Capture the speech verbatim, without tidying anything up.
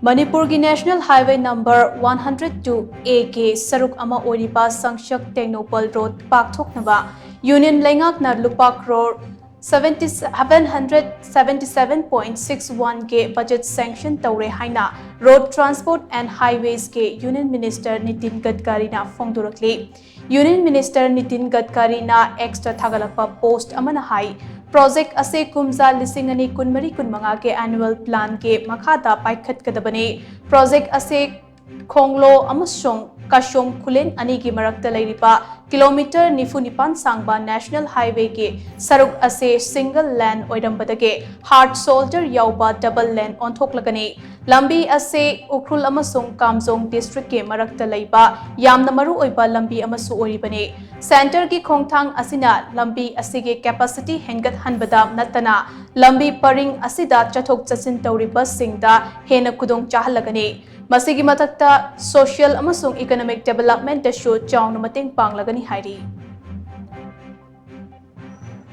ꯃꯅꯤꯄꯨꯔꯒꯤ National Highway number one hundred two A ꯒꯤ ꯁꯔꯨꯛ ꯑꯃ ꯑꯣꯏꯔꯤꯕ ꯁꯪꯁꯛ ꯇꯦꯡꯅꯧꯄꯜ ꯔꯣꯗ ꯄꯥꯛꯊꯣꯛꯅꯕ ꯌꯨꯅꯤꯌꯟ ꯂꯩꯉꯥꯛꯅ ꯂꯨꯄꯥ crore seventy, seven hundred seventy seven point six one ꯒꯤ ꯕꯖꯦꯠ ꯁꯦꯡꯁꯟ ꯇꯧꯔꯦ ꯍꯥꯏꯅ Road Transport and Highways ꯒꯤ ꯌꯨꯅꯤꯌꯟ ꯃꯤꯅꯤꯁꯇꯔ ꯅꯤꯇꯤꯟ ꯒꯗꯀꯥꯔꯤꯅ ꯐꯣꯡꯗꯣꯔꯛꯂꯤ꯫ ꯌꯨꯅꯤꯌꯟ ꯃꯤꯅꯤꯁꯇꯔ ꯅꯤꯇꯤꯟ ꯒꯗꯀꯥꯔꯤꯅ ꯑꯦꯛꯁꯇ ꯊꯥꯒꯠꯂꯛꯄ ꯄꯣꯁꯠ ꯑꯃꯅ ꯍꯥꯏ, ꯄ꯭ꯔꯣꯖꯦꯛ ꯑꯁꯤ ꯀꯨꯝꯖꯥ ꯂꯤꯁꯤꯡ ꯑꯅꯤ ꯀꯨꯟꯃꯔꯤ ꯀꯨꯟꯃꯉꯥꯒꯤ ꯑꯦꯅꯨꯑꯦꯜ ꯄ꯭ꯂꯥꯟꯒꯤ ꯃꯈꯥꯗ ꯄꯥꯏꯈꯠꯀꯗꯕꯅꯤ꯫ ꯄ꯭ꯔꯣꯖꯦꯛ ꯑꯁꯤ ꯈꯣꯡꯂꯣ ꯑꯃꯁꯨꯡ ꯀꯥꯁꯣꯝ ꯈꯨꯂꯦꯟ ꯑꯅꯤꯒꯤ ꯃꯔꯛꯇ ꯂꯩꯔꯤꯕ ꯀꯤꯂꯣꯃꯤꯇꯔ ꯅꯤꯐꯨ ꯅꯤꯄꯥꯟ ꯁꯥꯡꯕ National Highway ꯒꯤ ꯁꯔꯨꯛ ꯑꯁꯤ ꯁꯤꯡꯒꯜ ꯂꯦꯟ ꯑꯣꯏꯔꯝꯕꯗꯒꯤ ꯍꯥꯔꯠ ꯁꯣꯜꯗꯔ ꯌꯥꯎꯕ ꯗꯕꯜ ꯂꯦꯟ ꯑꯣꯟꯊꯣꯛꯂꯒꯅꯤ꯫ ꯂꯝꯕꯤ ꯑꯁꯤ ꯎꯈ꯭ꯔꯨꯜ ꯑꯃꯁꯨꯡ ꯀꯥꯝꯖꯣꯡ ꯗꯤꯁꯇ꯭ꯔꯤꯛꯀꯤ ꯃꯔꯛꯇ ꯂꯩꯕ ꯌꯥꯝꯅ ꯃꯔꯨꯑꯣꯏꯕ ꯂꯝꯕꯤ ꯑꯃꯁꯨ ꯑꯣꯏꯔꯤꯕꯅꯤ꯫ ꯁꯦꯟꯇꯔꯒꯤ ꯈꯣꯡꯊꯥꯡ ꯑꯁꯤꯅ ꯂꯝꯕꯤ ꯑꯁꯤꯒꯤ ꯀꯦꯄꯥꯁꯤꯇꯤ ꯍꯦꯟꯒꯠꯍꯟꯕꯗ ꯅꯠꯇꯅ ꯂꯝꯕꯤ ꯄꯔꯤꯡ ꯑꯁꯤꯗ ꯆꯠꯊꯣꯛ ꯆꯠꯁꯤꯟ ꯇꯧꯔꯤꯕꯁꯤꯡꯗ ꯍꯦꯟꯅ ꯈꯨꯗꯣꯡ ꯆꯥꯍꯜꯂꯒꯅꯤ꯫ ꯃꯁꯤꯒꯤ ꯃꯊꯛꯇ ꯁꯣꯁꯤꯌꯦꯜ ꯑꯃꯁꯨꯡ ꯏꯀꯣꯅꯣꯃꯤꯛ ꯗꯤꯕꯦꯂꯞꯃꯦꯟꯇꯁꯨ ꯆꯥꯎꯅ ꯃꯇꯦꯡ ꯄꯥꯡꯂꯒꯅꯤ ꯍꯥꯏꯔꯤ꯫